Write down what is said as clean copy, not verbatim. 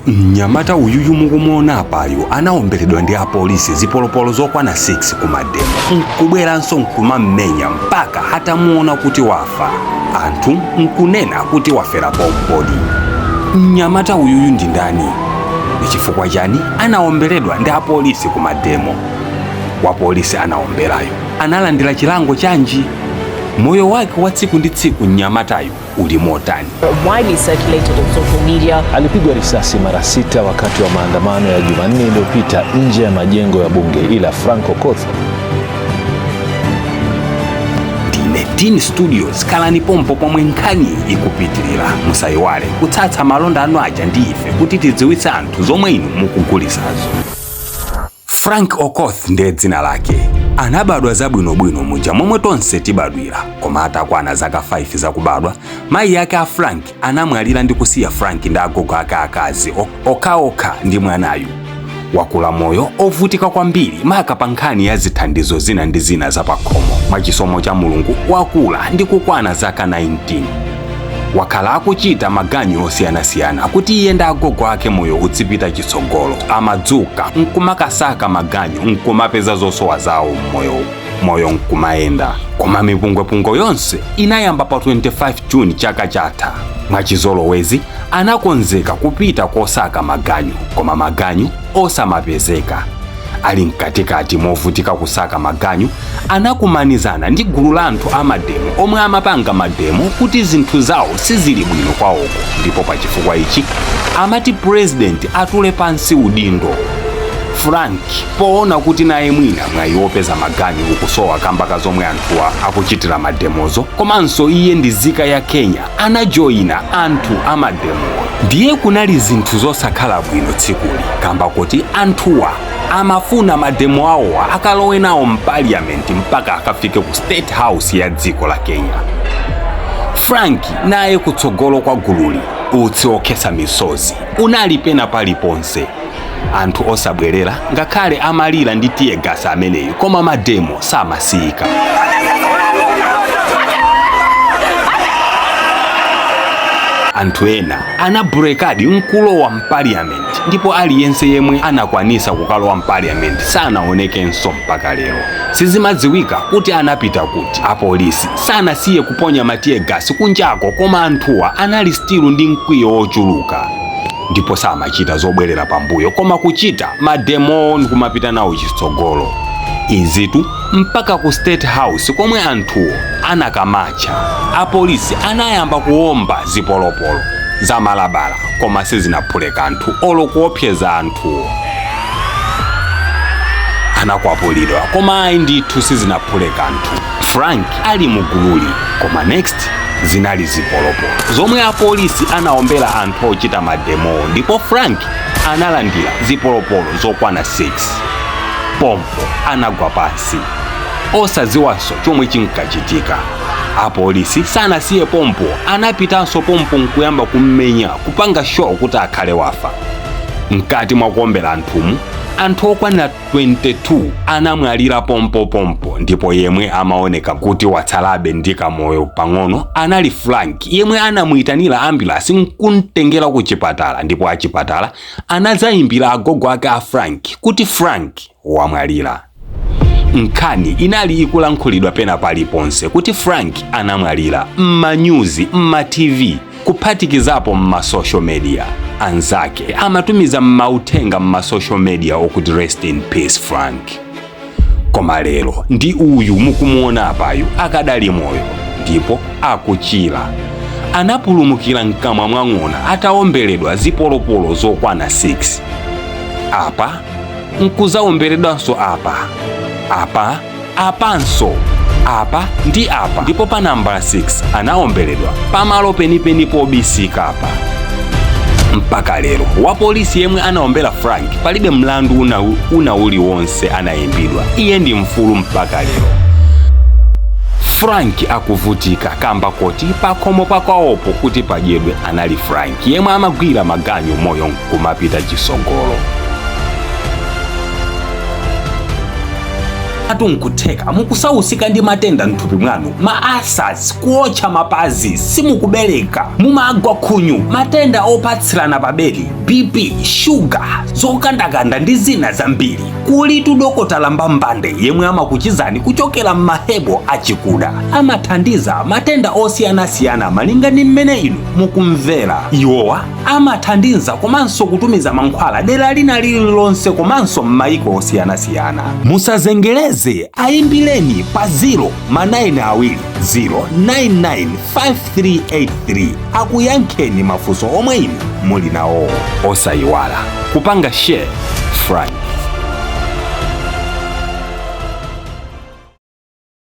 Mnyamata uyuyu mukumuona apayu anaomberedwa ndi apolisi zipolopolo zokwana 6 ku mademo, nkubweranso nkumammenya mpaka atamuona kuti wafa, anthu nkunena kuti wafera pompodi. Mnyamata uyuyu ndi ndani? Ndi chifukwa chani anaomberedwa ndi apolisi ku mademo? Wapolisi anaomberayo analandira chilango chanji? Moyo wake wa tsiku ndi tsiku mnyamatayu uli motani? Widely circulated on social media. Alipigwa risasi mara 6 wakati wa maandamano ya Jumanne iliyopita nje ya majengo ya bunge, ila Frank Okoth Ndine Dean Studios, khalani pompo pomwe nkhani ikupitirira. Musayiwale kutsatsa malonda anu aja ndi ife kuti tidziwitse anthu zomwe inu mukugulisazo. Frank Okoth ndiye dzina lake. Anabadwa zabwinobwino muja momwe tonse tibadwira, koma atakwana zaka 5 zakubadwa, mayi ake a Frank anamwalira ndi kusiya Frank ndi agogo ake akazi okhaokha ndi mwanayu. Wakula moyo ovutika kwambiri, maka pa nkhani ya zithandizo zina ndi zina zapakhomo. Mwachisomo cha Mulungu wakula ndi kukwana zaka 19. Wakhala akuchita maganyu osiyanasiyana kuti iye ndi agogo ake moyo udzipita chitsogolo. Amadzuka nkumakasaka maganyu nkumapeza zosowa zawo mmoyo, moyo nkumayenda. Koma mipungwepungwe yonse inayamba pa 25 June chaka chatha. Mwachizolowezi anakonzeka kupita kosaka maganyu, koma maganyu osamapezeka. Ali mkatikati movutika kusaka maganyu, anakumanizana ndi gulu la anthu amademo omwe amapanga mademo kuti zinthu zawo sizili bwino kwawoko, ndipo pa chifukwa ichi amati president atule pansi udindo. Frank poona kuti naye mwina mwayi wopeza maganyu ukusowa kamba ka zomwe anthuwa akuchitira mademozo, komanso iye ndi nzika ya Kenya, anajoyina anthu amademowa. Ndiye kunali zinthu zosakhala bwino tsikuli kamba kuti anthuwa amafuna mademo awowa akalowe nawo mparliament mpaka akafike ku State House ya dziko la Kenya. Frank naye kutsogolo kwa gululi, utsi okhetsa misozi unali pena paliponse, anthu osabwerera ngakhale amalira ndi tear gas ameneyu, koma mademo samasiyika. Anthu ena anabrekadi nkulowa mparliament, ndipo aliyense yemwe anakwanisa kukalowa mparliament sanaonekenso mpaka lero. Sizimadziwika kuti anapita kuti. Apolisi sanasiye kuponya ma tear gas kunjako, koma anthuwa anali still ndi mkwiyo wochuluka ndipo samachita zobwerera pambuyo, koma kuchita mademowo ndikumapita nawo chitsogolo. Izitu mpaka ku State House komwe anthuwo anakamacha. Apolisi anayamba kuwomba zipolopolo za malabala, koma sizinaphule kanthu olo kuopseza anthuwo. Anakwapulidwa, koma ayi ndithu sizinaphule kanthu. Frank ali mugululi, koma next zinali zipolopolo zomwe apolisi anaombera anthu ochita mademowo, ndipo Frank analandira zipolopolo zokwana 6. Pompo anagwa pansi osadziwanso chomwe chinkachitika. Apolisi sanasiye pompo, anapitanso pompo nkuyamba kummenya, kupanga sure kuti akhale wafa. Mkati mwa kuombera anthumu, anthu okwanira 22 anamwalira pompopompo, ndipo yemwe amaoneka kuti watsalabe ndi kamoyo pang'ono anali Frank, yemwe anamuyitanira ambulance nkumtengera ku chipatala, ndipo achipatala anadzayimbira agogo ake a Frank kuti Frank wamwalira. Nkhani inali ikulankhulidwa pena paliponse kuti Frank anamwalira, m'manyuzi, m'ma TV, kuphatikizapo m'ma social media. Anzake amatumiza m'mauthenga m'ma social media okuti "Rest in peace, Frank." Koma lero ndi uyu mukumuona apayu, akadali moyo ndipo akuchira. Anapulumukira mkamwa mwa ng'ona ataomberedwa zipolopolo zokwana 6 apa, nkuzaomberedwanso apa, apa, apanso, apa ndi apa, ndipo pa nambala 6 anaomberedwa pamalo penipeni pobisika apa. Mpaka lero wapolisi yemwe anaombera Frank palibe mlandu una uliwonse anayimbidwa. Iye ndi mfulu mpaka lero. Frank akuvutika kamba koti pakhomo pakwawopo kuti padyedwe anali Frank yemwe amagwira maganyu, moyo kumapita chisogolo. Atunkutheka mukusausika ndi matenda mthupi mwanu, ma ulcers, kuotcha mapazi, simukubereka, mumagwa khunyu, matenda opatsirana pabedi, BP, shuga, zokandakanda ndi zina zambiri. Kulitu Dokotala Mbambande yemwe amakuchizani kuchokera m'mahebo achikuda. Amathandiza matenda osiyanasiyana malinga ndi mmene inu mukumvera. Iwowa amathandiza komanso kutumiza mankhwala dera lina lililonse komanso m'mayiko osiyanasiyana. Musazengereze, ayimbireni pa 0 ma 9 awiri 099 5383, akuyankheni mafunso omwe inu muli nawo. Osayiwala kupanga share. Frank.